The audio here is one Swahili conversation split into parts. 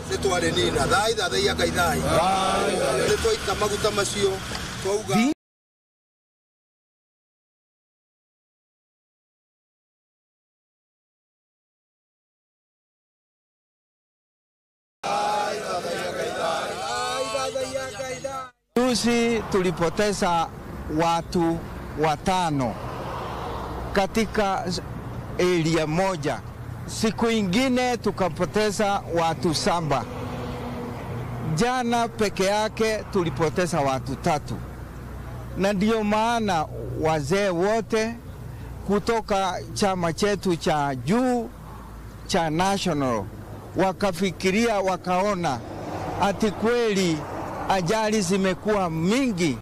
Nĩtwarĩ nina thai thathaiya Ngai thai nĩtwaita maguta macio twauga. Juzi tulipoteza watu 5 katika area moja. Siku ingine tukapoteza watu 7. Jana peke yake tulipoteza watu 3. Na ndio maana wazee wote kutoka chama chetu cha juu cha National wakafikiria, wakaona ati kweli ajali zimekuwa mingi.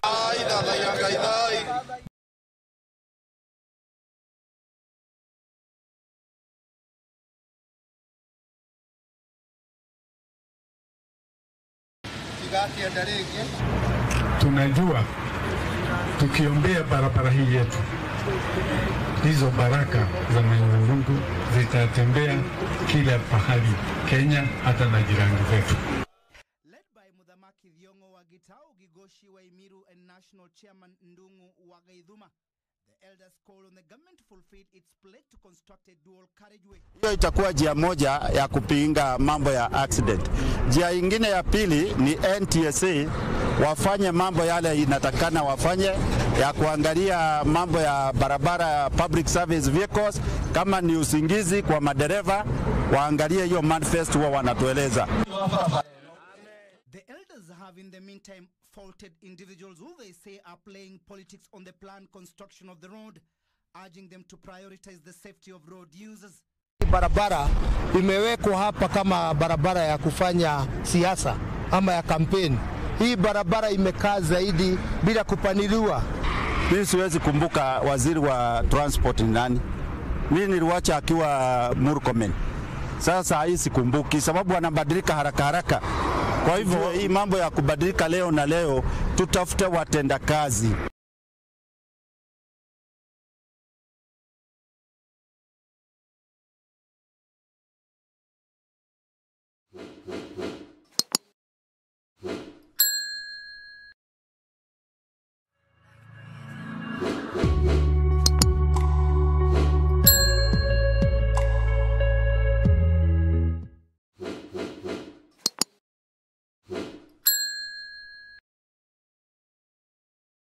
Tunajua tukiombea barabara hii yetu, hizo baraka za Mwenyezi Mungu zitatembea kila pahali Kenya, hata na jirani zetu. Led by Muthamaki Thiong'o wa Gitau, Gigoshi wa Imiru and National Chairman Ndung'u wa Gaithuma, the elders called on the government to fulfill its pledge to construct a dual carriageway. Hiyo itakuwa njia moja ya kupinga mambo ya accident. Njia ingine ya pili ni NTSA wafanye mambo yale inatakana wafanye ya kuangalia mambo ya barabara ya public service vehicles, kama ni usingizi kwa madereva waangalie hiyo manifest huwa wanatueleza. The elders have in the meantime faulted individuals who they say are playing politics on the planned construction of the road, urging them to prioritize the safety of road users. Barabara imewekwa hapa kama barabara ya kufanya siasa ama ya kampeni. Hii barabara imekaa zaidi bila kupaniliwa. Mimi siwezi kumbuka waziri wa transport ni nani. Mimi niliwacha akiwa Murkomen. Sasa hii sikumbuki sababu wanabadilika haraka haraka. Kwa hivyo hii mambo ya kubadilika leo na leo, tutafute watendakazi.